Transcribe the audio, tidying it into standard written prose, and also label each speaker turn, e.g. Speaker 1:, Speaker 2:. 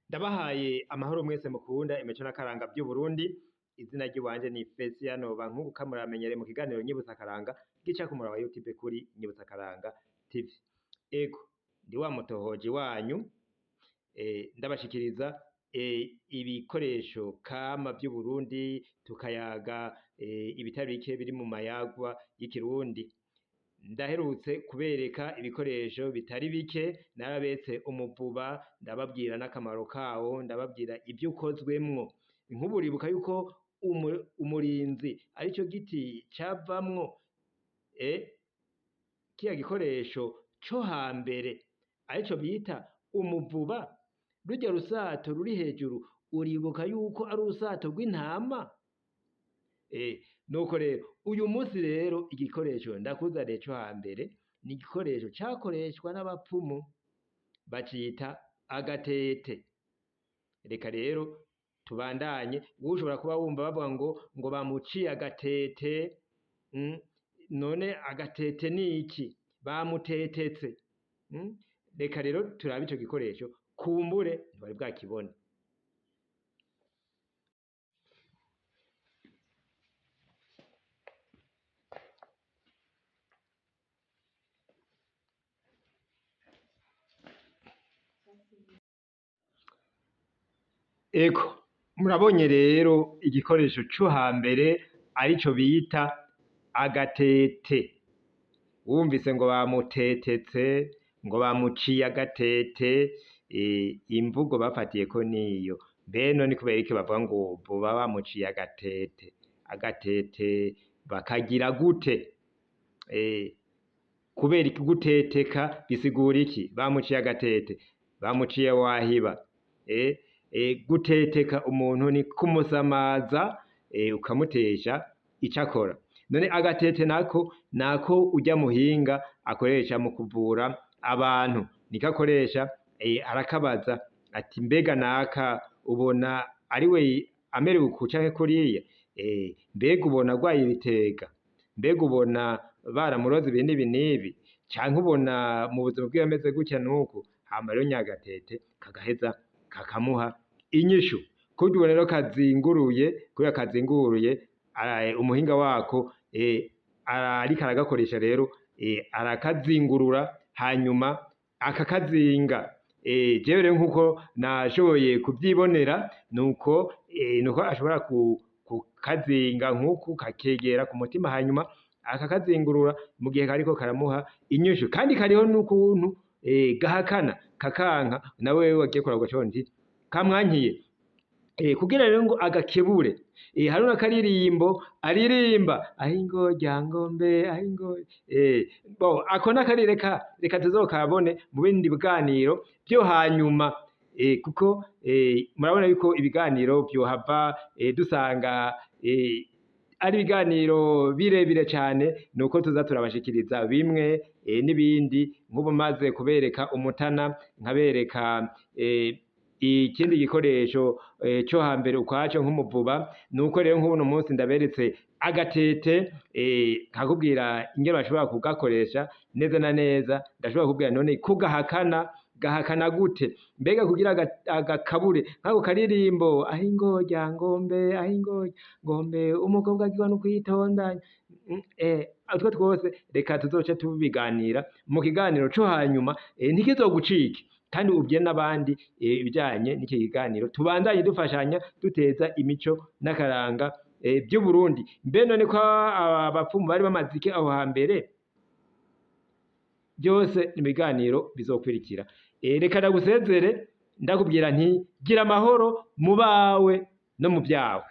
Speaker 1: Ndabahaye amahoro mwese mukunda imico n'akaranga vy'Uburundi, izina ry'iwanje ni Fesiano Bankunguka, muramenyereye mu kiganiro Nyibutsa Akaranga gica ku murongo wa YouTube kuri Nyibutsa Akaranga TV. Ego, ndi wa mutohoji wanyu, ndabashikiriza ibikoresho kama vy'Uburundi, tukayaga ibitari bike biri mu mayagwa y'ikirundi. Ndaherutse kubereka ibikoresho bitari bike, narabetse umuvuba, ndababwira n'akamaro kawo, ndababwira ivyo ukozwemwo. Nk'ubu uribuka yuko umurinzi arico giti cavamwo kiya gikoresho co hambere arico bita umuvuba, rurya rusato ruri hejuru uribuka yuko ari urusato rw'intama? Nuko rero uyu munsi rero igikoresho ndakuzaniye co hambere ni igikoresho cakoreshwa n'abapfumu bacita agatete. Reka rero tubandanye, wowe ushobora kuba wumva bavuga ngo bamuciye agatete, none agatete ni iki? Bamutetetse. Reka rero turabe ico gikoresho, kumbure ntibari bwakibone. Ego, murabonye rero igikoresho co hambere arico bita agatete. Wumvise ngo bamutetetse, ngo bamuciye agatete, imvugo bafatiyeko niyo. Mbe none kubera iki bavuga ngo boba bamuciye agatete? Agatete bakagira gute? Kubera iki guteteka bisigura iki? Bamuciye agatete, bamuciye wahiba. Guteteka umuntu ni kumusamaza, ukamutesha ico akora. None agatete nako nako urya muhinga akoresha mu kuvura abantu, niko akoresha, arakabaza ati mbega naka ubona ariwe amerewe uku canke kuriya? Mbega ubona agwaye ibitega? Mbega ubona baramuroze ibi n'ibi n'ibi? Canke ubona mu buzima bwiwe ameze gutya n'uku? Hama rero nyagatete kagaheza kakamuha inyishu. Kurya ubona rero kazinguruye, kubera kazinguruye, umuhinga wako ariko aragakoresha rero, arakazingurura hanyuma akakazinga. Jewe rero nkuko nashoboye kuvyibonera, nuko ashobora kukazinga nkuku kakegera ku mutima hanyuma akakazingurura mu gihe kariko karamuha inyishu. Kandi kariho n'ukuntu gahakana kakanka, nawe wagiye kuraba ugaca nti kamwankiye. Kugira rero ngo agakebure, hari n'akaririmbo aririmba ahingo ryangombe ahingo, bo ako n'akarire reka tuzokabone mu bindi biganiro vyo hanyuma, kuko murabona yuko ibiganiro vyohava dusanga ari ibiganiro birebire cane, nuko tuza turabashikiriza bimwe n'ibindi. Nk'ubu maze kubereka umutana, nkabereka ikindi gikoresho co hambere ukwaco nk'umuvuba, nuko rero nk'ubu munsi ndaberetse agatete, nkakubwira ingene bashobora kugakoresha neza na neza. Ndashobora kubwira none kugahakana, gahakana gute? Mbega kugira agakabure nk'ako karirimbo ahingo ryangombe ahingo ngombe umukobwa agirwa no kwitondanya, utwo twose reka tuzoce tubiganira mu kiganiro co hanyuma, ntikizogucike. Kandi ubwire n'abandi ibijanye n'iki kiganiro, tubandanye dufashanya duteza imico n'akaranga vy'Uburundi. Mbe none ko abapfumu bari bamaze iki aho hambere? Byose ni ibiganiro bizokwirikira. Reka ndagusezere ndakubwira nti gira amahoro mu bawe no mu vyawe.